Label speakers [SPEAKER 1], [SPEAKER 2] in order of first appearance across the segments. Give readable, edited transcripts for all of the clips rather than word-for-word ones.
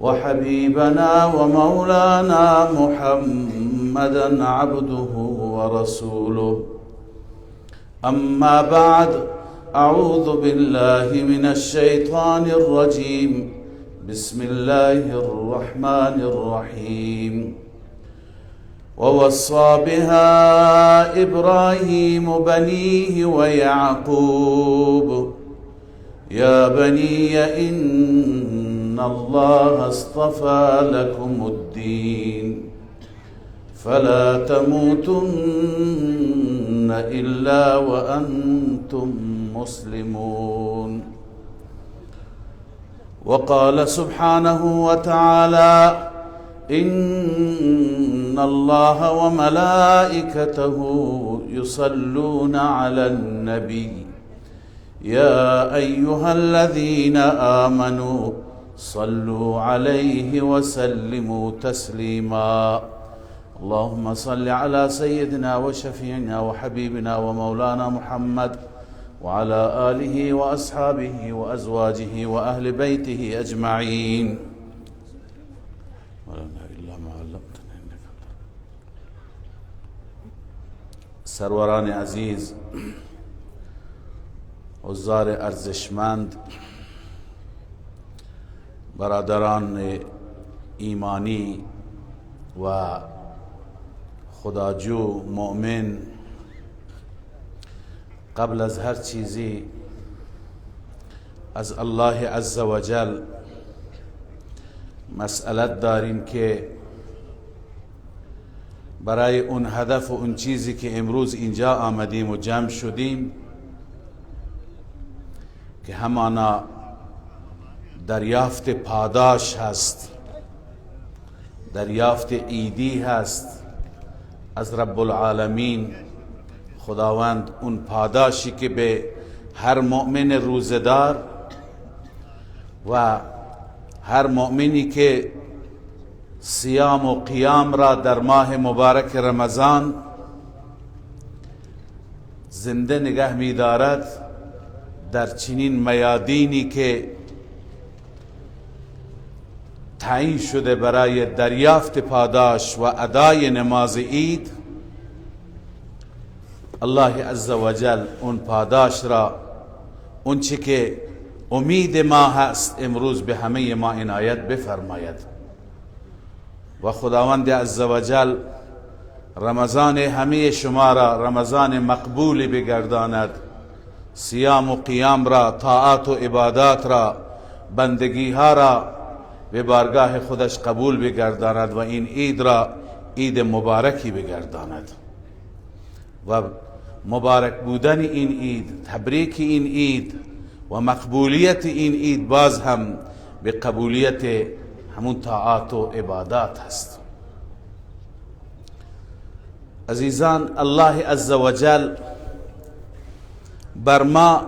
[SPEAKER 1] وحبيبنا ومولانا محمدا عبده ورسوله. أما بعد، أعوذ بالله من الشيطان الرجيم. بسم الله الرحمن الرحيم. ووصى بها إبراهيم بنيه ويعقوب يا بني إن الله اصطفى لكم الدين فلا تموتن إلا وأنتم مسلمون. وقال سبحانه وتعالى: إن الله وملائكته يصلون على النبي يا أيها الذين آمنوا صلوا عليه وسلموا تسليما. اللهم صل على سيدنا وشفيعنا وحبيبنا ومولانا محمد وعلى آله وأصحابه وأزواجه وأهل بيته أجمعين. سروران عزیز، حضار ارزشمند، برادران ایمانی و خداجو مؤمن، قبل از هر چیزی از الله عزوجل مسئلت داریم که برای اون هدف و اون چیزی که امروز اینجا آمدیم و جمع شدیم که همانا دریافت پاداش هست، دریافت عیدی هست از رب العالمین خداوند، اون پاداشی که به هر مؤمن روزدار و هر مؤمنی که صیام و قیام را در ماه مبارک رمضان زنده نگه می دارد، در چنین میادینی که تعیین شده برای دریافت پاداش و ادای نماز عید، الله عزوجل اون پاداش را، اون چی که امید ما هست، امروز به همه ما عنایت بفرماید. و خداوند عزوجل رمضان همه شما را رمضان مقبول بگرداند، صیام و قیام را، طاعات و عبادات را، بندگی ها را به بارگاه خودش قبول بگرداند و این عید را عید مبارکی بگرداند. و مبارک بودن این عید، تبریک این عید و مقبولیت این عید باز هم به قبولیت همون طاعات و عبادات هست. عزیزان، الله عزوجل بر ما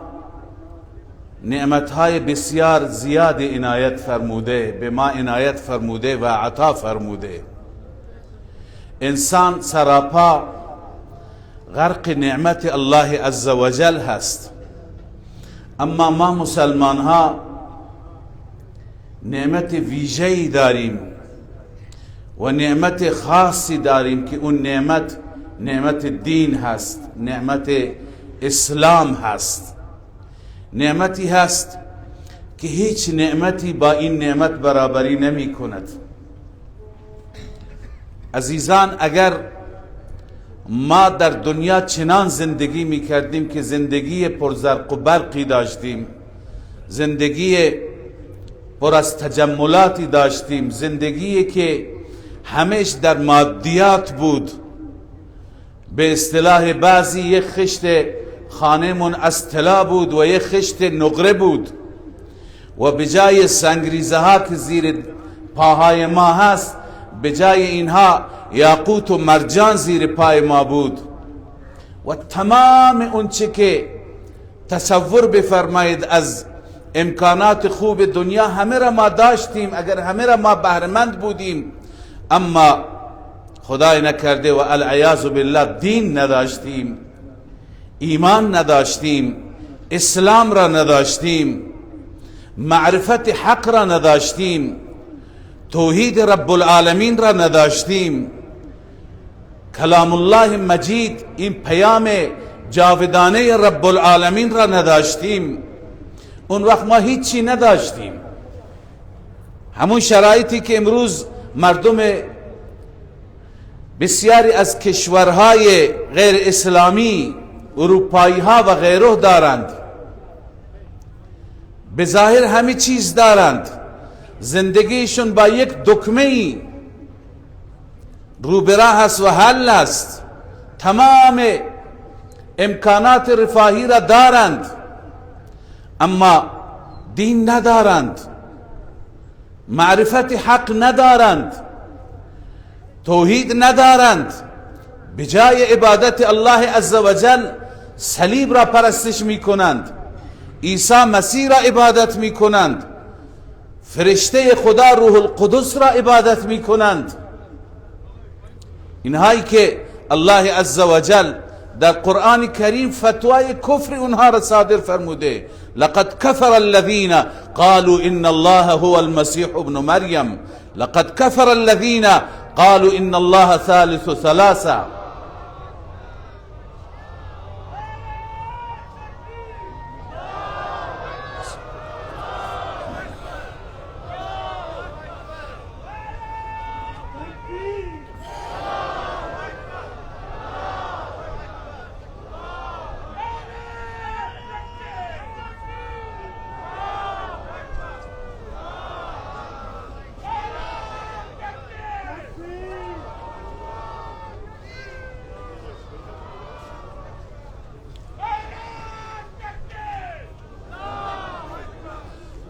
[SPEAKER 1] نعمتهای بسیار زیاد عنایت فرموده، به ما عنایت فرموده و عطا فرموده. انسان سراپا غرق نعمت الله عزوجل هست، اما ما مسلمان ها نعمت ویژه‌ای داریم و نعمت خاصی داریم که اون نعمت، نعمت دین هست، نعمت اسلام هست، نعمتی هست که هیچ نعمتی با این نعمت برابری نمی کند. عزیزان، اگر ما در دنیا چنان زندگی می کردیم که زندگی پرزرق و برقی داشتیم، زندگی پر از تجملاتی داشتیم، زندگی که همش در مادیات بود، به اصطلاح بعضی یک خشت خانه‌مون از طلا بود و یک خشت نقره بود و به جای سنگریزه ها که زیر پاهای ما هست، به جای اینها یاقوت و مرجان زیر پای ما بود و تمام اونچه که تصور بفرمایید از امکانات خوب دنیا همه را ما داشتیم، اگر همه را ما بهره‌مند بودیم، اما خدای نکرده و العیاذ بالله دین نداشتیم، ایمان نداشتیم، اسلام را نداشتیم، معرفت حق را نداشتیم، توحید رب العالمین را نداشتیم، کلام الله مجید، این پیام جاودانه رب العالمین را نداشتیم، اون وقت ما هیچی نداشتیم. همون شرایطی که امروز مردم بسیاری از کشورهای غیر اسلامی، اروپایی ها و غیره دارند، به ظاهر همه چیز دارند، زندگیشون با یک دکمه روبراه است و حل است، تمام امکانات رفاهی را دارند، اما دین ندارند، معرفت حق ندارند، توحید ندارند. بجای عبادت الله عزوجل صلیب را پرستش میکنند، عیسی مسیح را عبادت میکنند، فرشته خدا روح القدس را عبادت میکنند. اینهایی که الله عزوجل در قرآن کریم فتوای کفر اونها را صادر فرموده، لقد كفر الذين قالوا ان الله هو المسيح ابن مريم لقد كفر الذين قالوا ان الله ثالث ثلاثه.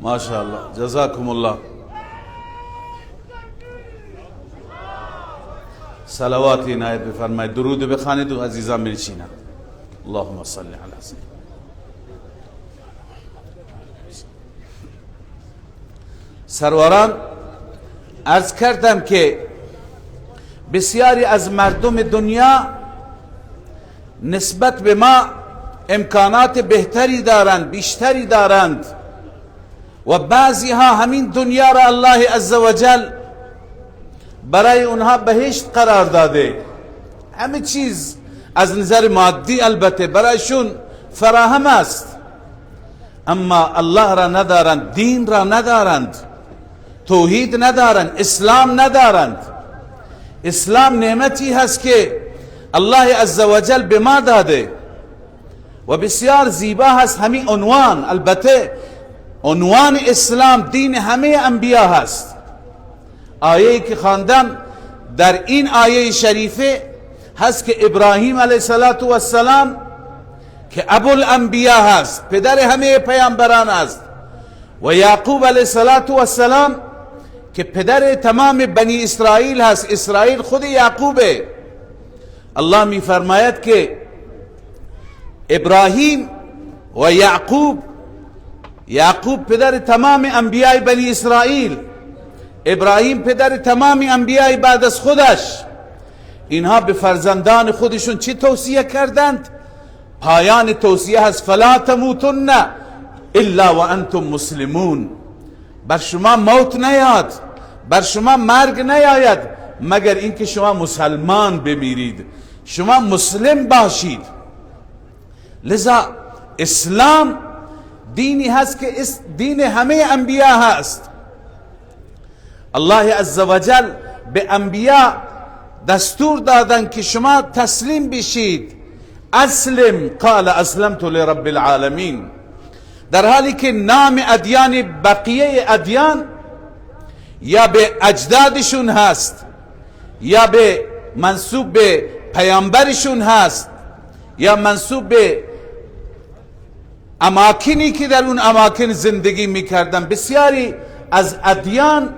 [SPEAKER 1] ماشاءالله، جزاکم الله. صلوات عنایت بفرمایید، درود بخوانید و عزیزان بنشینند. اللهم صل علی سیدنا. سروران، عرض کردم که بسیاری از مردم دنیا نسبت به ما امکانات بهتری دارند، بیشتری دارند، و بعضی ها همین دنیا را الله عزوجل برای اونها بهشت قرار داده. همه چیز از نظر مادی البته برایشون فراهم است، اما الله را ندارند، دین را ندارند، توحید ندارند، اسلام ندارند. اسلام نعمتی هست که الله عزوجل به ما داده و بسیار زیبا هست همین عنوان. البته عنوان اسلام دین همه انبیا هست. آیه که خواندم در این آیه شریفه هست که ابراهیم علیه السلام که ابوالانبیا هست، پدر همه پیامبران است، و یعقوب علیه السلام که پدر تمام بنی اسرائیل هست، اسرائیل خود یعقوبه. الله می فرماید که ابراهیم و یعقوب، یعقوب پدر تمام انبیاء بنی اسرائیل، ابراهیم پدر تمام انبیاء بعد از خودش، اینها به فرزندان خودشون چی توصیه کردند؟ پایان توصیه هست فلا تموتن الا وانتم مسلمون. بر شما موت نیاد، بر شما مرگ نیاید مگر اینکه شما مسلمان بمیرید، شما مسلم باشید. لذا اسلام دینی هست که دین همه انبیا هست. الله عزوجل به انبیا دستور دادن که شما تسلیم بشید. اسلم، قال اسلمت لرب العالمین. در حالی که نام ادیان بقیه ادیان یا به اجدادشون هست، یا به منسوب به پیامبرشون هست، یا منسوب به اماکنی که در اون اماکن زندگی میکردن. بسیاری از ادیان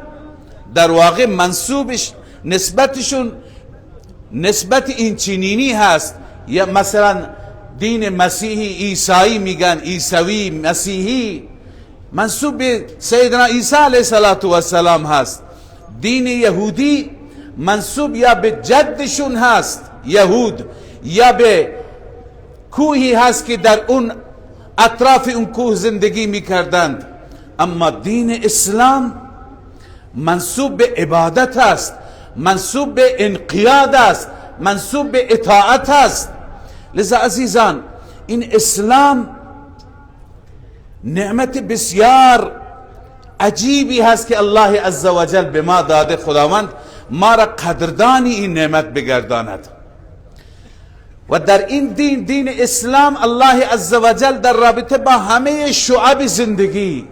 [SPEAKER 1] در واقع منسوبش نسبتشون نسبت این چنینی هست. یا مثلا دین مسیحی عیسایی میگن، عیسوی مسیحی منسوب به سیدنا عیسی علیه السلام هست. دین یهودی منسوب یا به جدشون هست یهود، یا به کوهی هست که در اون اطراف اون کوه زندگی میکردند. اما دین اسلام منسوب به عبادت است، منسوب به انقیاد است، منسوب به اطاعت است. لذا عزیزان، این اسلام نعمت بسیار عجیبی هست که الله عزوجل به ما داده. خداوند ما را قدردانی این نعمت بگرداند. و در این دین، دین اسلام، الله عزوجل در رابطه با همه شعب زندگی،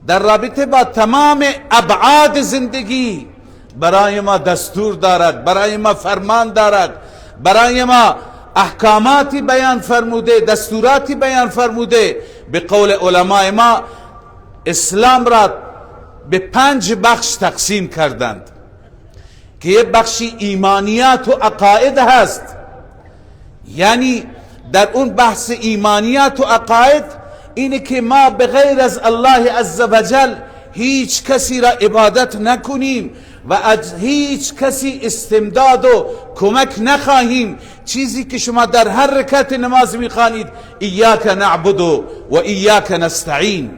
[SPEAKER 1] در رابطه با تمام ابعاد زندگی برای ما دستور دارد، برای ما فرمان دارد، برای ما احکاماتی بیان فرموده، دستوراتی بیان فرموده. به قول علمای ما اسلام را به 5 بخش تقسیم کردند که یک بخشی ایمانیات و عقاید هست، یعنی در اون بحث ایمانیات و عقاید اینه که ما به غیر از الله عزوجل هیچ کسی را عبادت نکنیم و از هیچ کسی استمداد و کمک نخواهیم. چیزی که شما در هر رکعت نماز میخوانید، ایاک نعبد و ایاک نستعین،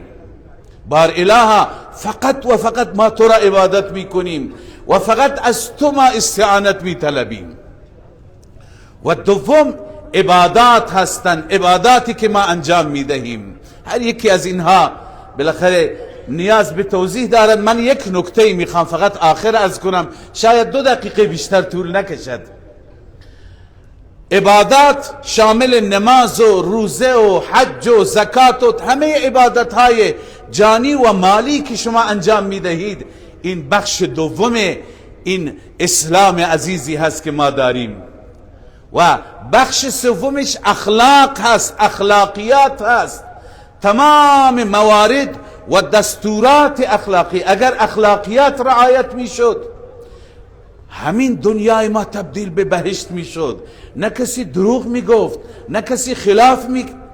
[SPEAKER 1] بار الها فقط و فقط ما تو را عبادت میکنیم و فقط از تو ما استعانت میطلبیم. و دوم عبادات هستند، عباداتی که ما انجام میدهیم. هر یکی از اینها بالاخره نیاز به توضیح دارد. من یک نکته میخوام فقط آخر از کنم، شاید 2 دقیقه بیشتر طول نکشد. عبادات شامل نماز و روزه و حج و زکات و همه عبادت های جانی و مالی که شما انجام میدهید، این بخش دوم این اسلام عزیزی هست که ما داریم. و بخش سومش اخلاق هست، اخلاقیات هست، تمام موارد و دستورات اخلاقی. اگر اخلاقیات رعایت میشد، همین دنیای ما تبدیل به بهشت میشد. نه کسی دروغ میگفت، نه کسی خلاف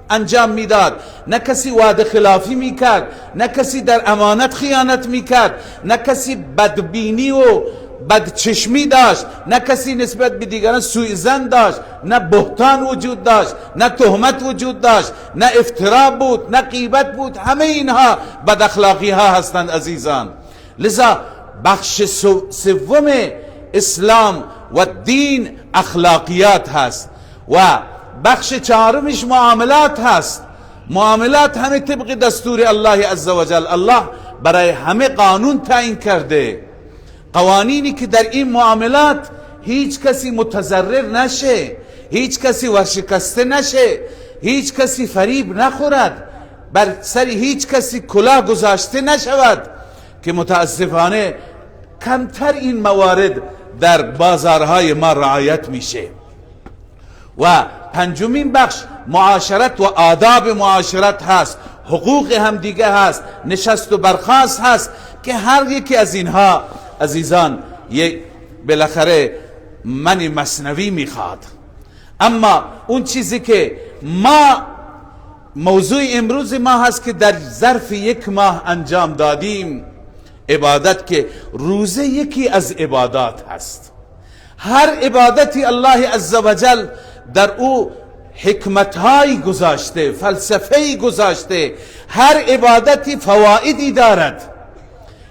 [SPEAKER 1] انجام میداد، نه کسی وعده خلافی میکرد، نه کسی در امانت خیانت میکرد، نه کسی بدبینی و بدچشمی داشت، نه کسی نسبت به دیگران سوء ظن داشت، نه بهتان وجود داشت، نه تهمت وجود داشت، نه افترا بود، نه غیبت بود. همه اینها بد اخلاقی ها هستند عزیزان. لذا بخش سوم اسلام و دین اخلاقیات هست. و بخش چهارمش معاملات هست. معاملات همه طبق دستور الله عزوجل. الله برای همه قانون تعیین کرده، قوانینی که در این معاملات هیچ کسی متضرر نشه، هیچ کسی ورشکسته نشه، هیچ کسی فریب نخورد، بر سر هیچ کسی کلاه گذاشته نشود، که متاسفانه کمتر این موارد در بازارهای ما رعایت میشه. و پنجمین بخش معاشرت و آداب معاشرت هست، حقوق همدیگه هست، نشست و برخاست هست، که هر یکی از اینها عزیزان یک بالاخره من مثنوی میخواد. اما اون چیزی که ما موضوع امروز ما هست که در ظرف 1 ماه انجام دادیم، عبادت، که روزه یکی از عبادات هست. هر عبادتی الله عزوجل در او حکمتهایی گذاشته، فلسفه‌ای گذاشته، هر عبادتی فوائدی دارد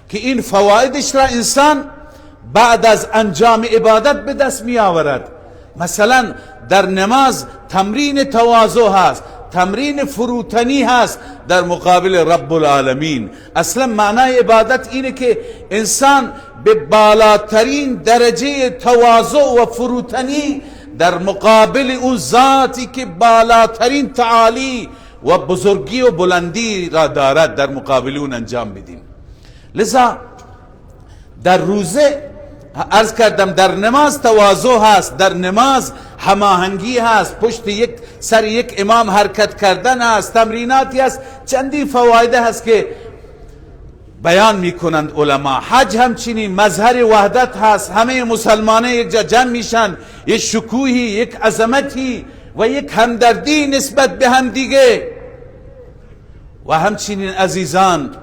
[SPEAKER 1] که این فوائدش را انسان بعد از انجام عبادت به دست می آورد. مثلا در نماز تمرین تواضع هست، تمرین فروتنی هست در مقابل رب العالمین. اصلا معنای عبادت اینه که انسان به بالاترین درجه تواضع و فروتنی در مقابل اون ذاتی که بالاترین تعالی و بزرگی و بلندی را دارد در مقابل اون انجام بدیم. لذا در روزه عرض کردم، در نماز تواضع هست، در نماز هماهنگی هست، پشت یک سر یک امام حرکت کردن هست، تمریناتی هست، چندی فوایده هست که بیان میکنند علما. حج همچنین مظهر وحدت هست، همه مسلمانه یک جا جمع میشن، یک شکوهی، یک عظمتی و یک همدردی نسبت به هم دیگه. و همچنین عزیزان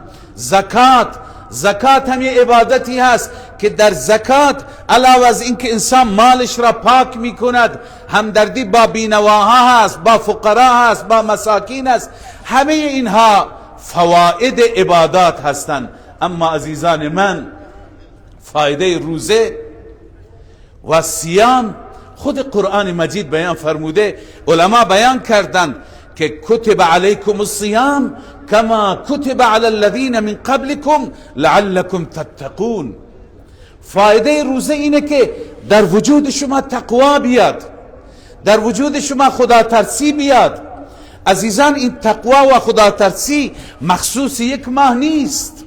[SPEAKER 1] زکات هم یه عبادتی هست که در زکات علاوه از اینکه انسان مالش را پاک میکند، همدردی با بینواها هست، با فقرا هست، با مساکین هست، همه اینها فواید عبادات هستند. اما عزیزان من، فایده روزه و صیام خود قرآن مجید بیان فرموده، علما بیان کردند که کتب علیکم الصیام کما کتب علی الذین من قبلکم لعلکم تتقون. فایده روزه اینه که در وجود شما تقوا بیاد، در وجود شما خدا ترسی بیاد. عزیزان، این تقوا و خدا ترسی مخصوص یک ماه نیست،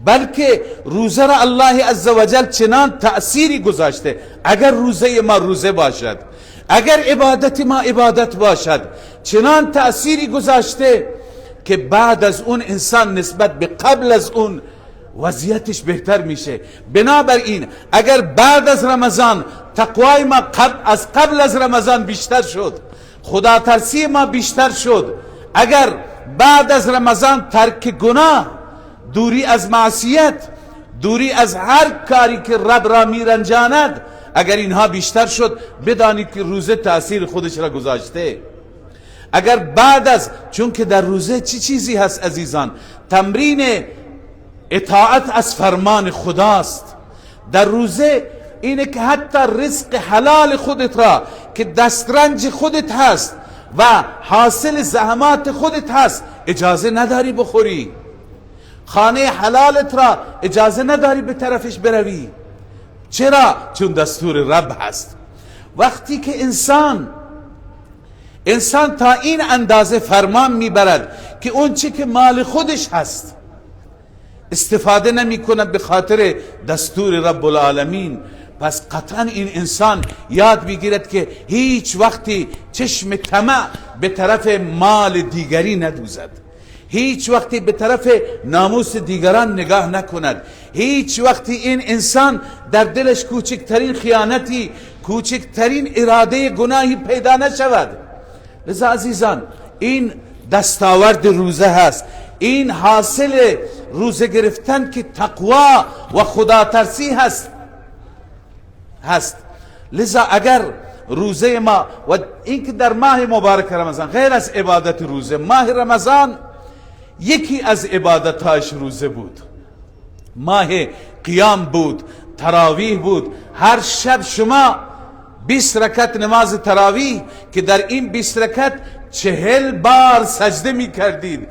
[SPEAKER 1] بلکه روزه را الله عزوجل چنان تأثیری گذاشته. اگر روزه ما روزه باشد، اگر عبادت ما عبادت باشد، چنان تأثیری گذاشته که بعد از اون انسان نسبت به قبل از اون وضعیتش بهتر میشه. بنابراین اگر بعد از رمضان تقوای ما از قبل از رمضان بیشتر شد، خدا ترسی ما بیشتر شد، اگر بعد از رمضان ترک گناه، دوری از معصیت، دوری از هر کاری که رب را میرنجاند، اگر اینها بیشتر شد، بدانید که روزه تأثیر خودش را گذاشته. اگر بعد از، چون که در روزه چی چیزی هست عزیزان؟ تمرین اطاعت از فرمان خداست. در روزه اینه که حتی رزق حلال خودت را که دسترنج خودت هست و حاصل زحمات خودت هست اجازه نداری بخوری، خانه حلالت را اجازه نداری به طرفش بروی. چرا؟ چون دستور رب هست. وقتی که انسان تا این اندازه فرمان میبرد که اون چی که مال خودش هست استفاده نمی کند به خاطر دستور رب العالمین، پس قطعا این انسان یاد میگیرد که هیچ وقتی چشم طمع به طرف مال دیگری ندوزد، هیچ وقتی به طرف ناموس دیگران نگاه نکند، هیچ وقتی این انسان در دلش کوچکترین خیانتی، کوچکترین اراده گناهی پیدا نشود. لذا عزیزان، این دستاورد روزه هست، این حاصل روزه گرفتن که تقوا و خدا ترسی هست. لذا اگر روزه ما و اینکه در ماه مبارک رمضان غیر از عبادت روزه، ماه رمضان یکی از عبادتهاش روزه بود، ماه قیام بود، تراویح بود. هر شب شما 20 رکعت نماز تراویح که در این 20 رکعت 40 بار سجده می کردید.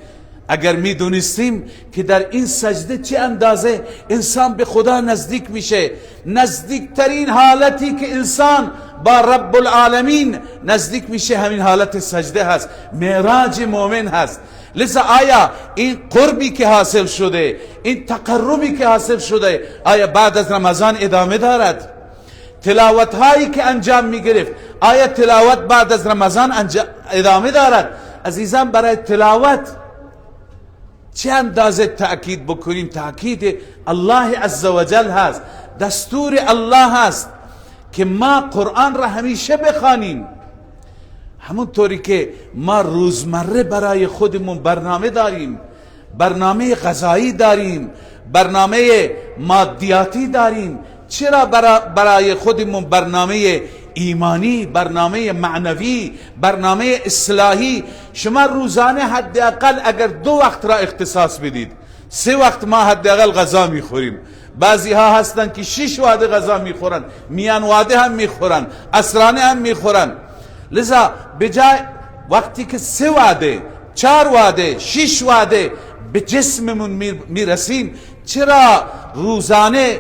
[SPEAKER 1] اگر می دونستیم که در این سجده چه اندازه انسان به خدا نزدیک میشه، نزدیکترین حالتی که انسان با رب العالمین نزدیک میشه همین حالت سجده هست، معراج مؤمن هست. لذا آیا این قربی که حاصل شده، این تقربی که حاصل شده، آیا بعد از رمضان ادامه دارد؟ تلاوت هایی که انجام میگرفت، آیا تلاوت بعد از رمضان ادامه دارد؟ عزیزان، برای تلاوت چه اندازه تأکید بکنیم؟ تأکید الله عزوجل هست، دستور الله هست که ما قرآن را همیشه بخوانیم. همونطوری که ما روزمره برای خودمون برنامه داریم، برنامه غذایی داریم، برنامه مادیاتی داریم، چرا برای خودمون برنامه ایمانی، برنامه معنوی، برنامه اصلاحی؟ شما روزانه حداقل اگر 2 وقت را اختصاص بدید، 3 وقت ما حداقل غذا میخوریم. بعضی ها هستن که 6 وعده غذا میخورن، میان وعده هم میخورن، عصرانه هم میخورن. لذا بجای وقتی که 3 وعده، 4 وعده، 6 وعده به جسممون میرسیم، چرا روزانه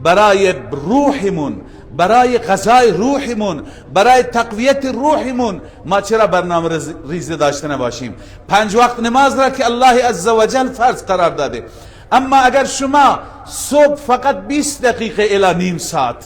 [SPEAKER 1] برای روحمون، برای غذای روحمون، برای تقویت روحمون ما چرا برنامه ریزی داشته نباشیم؟ 5 وقت نماز را که الله عزوجل فرض قرار داده، اما اگر شما صبح فقط 20 دقیقه الی نیم ساعت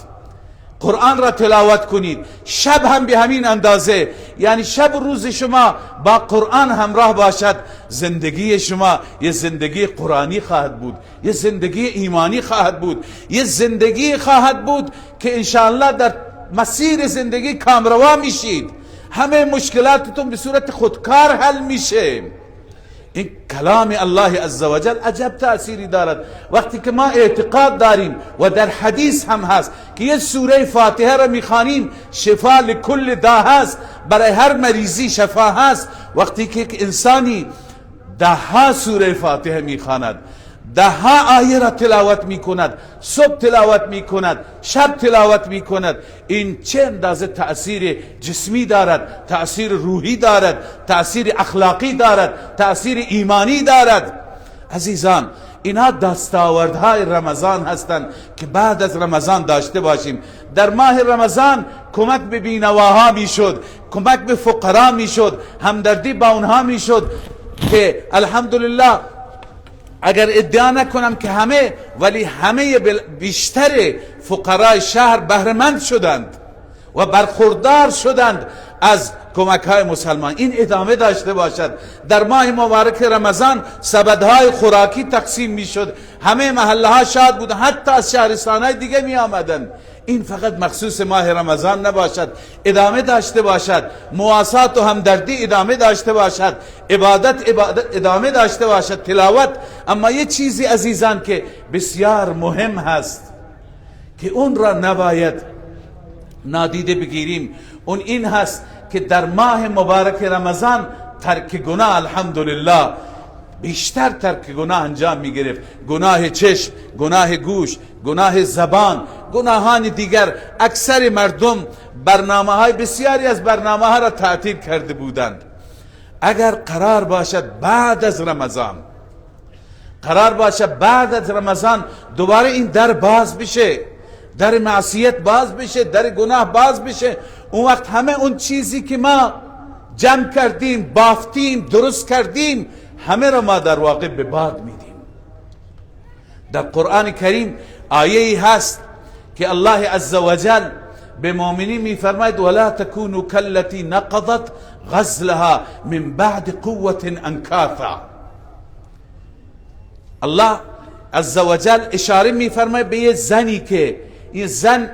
[SPEAKER 1] قرآن را تلاوت کنید، شب هم به همین اندازه، یعنی شب روز شما با قرآن همراه باشد، زندگی شما یه زندگی قرآنی خواهد بود، یه زندگی ایمانی خواهد بود، یه زندگی خواهد بود که انشاءالله در مسیر زندگی کامروا میشید، همه مشکلاتتون به صورت خودکار حل میشه. این کلام الله عزوجل عجب تأثیری دارد. وقتی که ما اعتقاد داریم و در حدیث هم هست که یه سوره فاتحه را میخوانیم شفا لکل دا هست، برای هر مریضی شفا هست. وقتی که یک انسانی 10 سوره فاتحه میخواند، ده ها آیه را تلاوت میکند، صبح تلاوت میکند، شب تلاوت میکند، این چه اندازه تأثیر جسمی دارد، تأثیر روحی دارد، تأثیر اخلاقی دارد، تأثیر ایمانی دارد. عزیزان، اینها دستاوردهای رمضان هستند که بعد از رمضان داشته باشیم. در ماه رمضان کمک به بینواها میشد، کمک به فقرا میشد، همدردی با اونها میشد که الحمدلله اگر ادعا نکنم که همه، ولی همه بیشتر فقرای شهر بهره‌مند شدند و برخوردار شدند از کمک های مسلمان. این ادامه داشته باشد. در ماه مبارک رمضان سبدهای خوراکی تقسیم میشد، همه محله ها شاد بود، حتی از شهرستان های دیگه می آمدند. این فقط مخصوص ماه رمضان نباشد، ادامه داشته باشد. مواسات و همدردی ادامه داشته باشد، عبادت ادامه داشته باشد، تلاوت. اما یه چیزی عزیزان که بسیار مهم هست که اون را نباید نادیده بگیریم، اون این هست که در ماه مبارک رمضان ترک گناه الحمدلله بیشتر ترک گناه انجام می گرفت. گناه چشم، گناه گوش، گناه زبان، گناهان دیگر. اکثر مردم برنامه های بسیاری از برنامه ها را تعطیل کرده بودند. اگر قرار باشد بعد از رمضان، قرار باشد بعد از رمضان دوباره این در باز بشه، در معصیت باز بشه، در گناه باز بشه، اون وقت همه اون چیزی که ما جمع کردیم، بافتیم، درست کردیم، همه را ما در واقع به باد میدیم. در قرآن کریم آیه ای هست که الله عزوجل به مؤمنین میفرماید ولا تكونوا كالتي نقضت غزلها من بعد قوة انکاثا. الله عزوجل اشاره میفرماید به یه زنی که این زن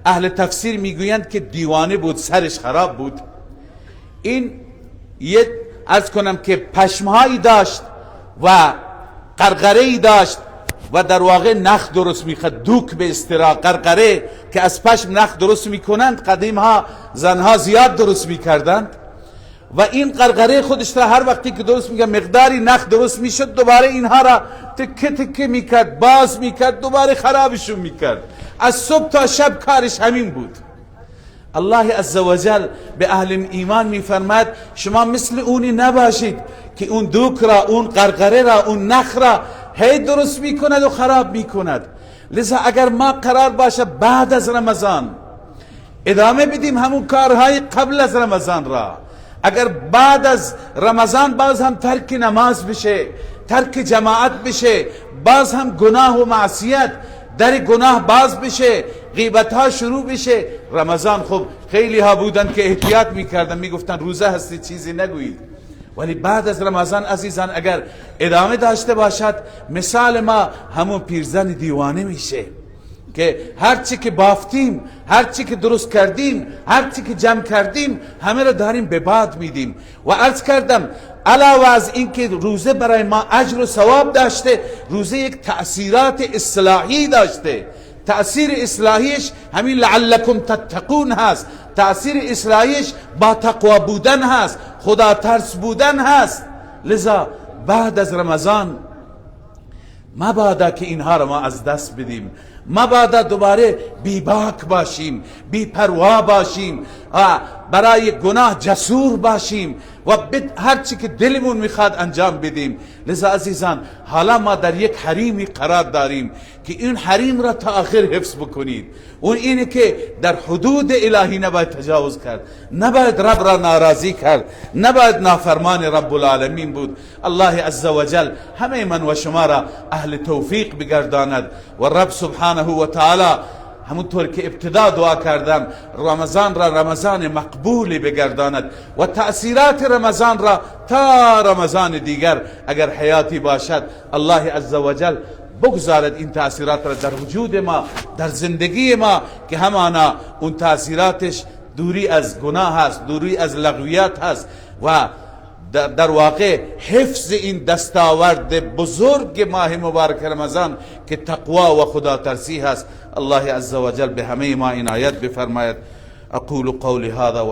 [SPEAKER 1] اهل تفسیر میگویند که دیوانه بود، سرش خراب بود. این یه عرض کنم که پشمهایی داشت و قرقره‌ای داشت و در واقع نخ درست میخواد، دوک به اصطلاح، قرقره که از پشم نخ درست میکنند، قدیم ها زنها زیاد درست میکردند. و این قرقره خودش را هر وقتی که درست میکرد مقداری نخ درست میشد، دوباره اینها را تکه تکه میکرد، باز میکرد، دوباره خرابشون میکرد. از صبح تا شب کارش همین بود. الله عزوجل به اهل ایمان میفرماید شما مثل اونی نباشید که اون دوک را، اون قرقره را، اون نخ را هی درست میکند و خراب میکند. لذا اگر ما قرار باشه بعد از رمضان ادامه بدیم همون کارهای قبل از رمضان را، اگر بعد از رمضان باز هم ترک نماز بشه، ترک جماعت بشه، باز هم گناه و معصیت، در گناه باز بشه، غیبت ها شروع بشه. رمضان خب خیلی ها بودن که احتیاط میکردن، میگفتن روزه هستی چیزی نگویید، ولی بعد از رمضان عزیزان اگر ادامه داشته باشد، مثال ما همون پیرزن دیوانه میشه که هرچی که بافتیم، هرچی که درست کردیم، هرچی که جمع کردیم، همه را داریم به باد میدیم. و عرض کردم علاوه از اینکه روزه برای ما اجر و ثواب داشته، روزه یک تأثیرات اصلاحی داشته. تأثیر اصلاحیش همین لعلکم تتقون هست، تأثیر اصلاحیش با تقوا بودن هست، خدا ترس بودن هست. لذا بعد از رمضان مبادا که اینها را ما از دست بدیم، مبادا دوباره بیباک باشیم، بیپروا باشیم، برای گناه جسور باشیم و هرچی که دلمون میخواد انجام بدیم. لذا عزیزان حالا ما در یک حریمی قرار داریم که این حریم را تا آخر حفظ بکنید. اون اینه که در حدود الهی نباید تجاوز کرد، نباید رب را ناراضی کرد، نباید نافرمان رب العالمین بود. الله عزوجل همه من و شما را اهل توفیق بگرداند و رب سبحانه و تعالی همونطور که ابتدا دعا کردم رمضان را رمضان مقبول بگرداند و تأثیرات رمضان را تا رمضان دیگر اگر حیاتی باشد الله عزوجل بگذارد این تأثیرات را در وجود ما، در زندگی ما، که همانا اون تأثیراتش دوری از گناه هست، دوری از لغویات هست و در واقع حفظ این دستاورد بزرگ ماه مبارک رمضان که تقوا و خدا ترسی هست. الله عزوجل به همه ما عنایت بفرماید. اقول قولی هذا.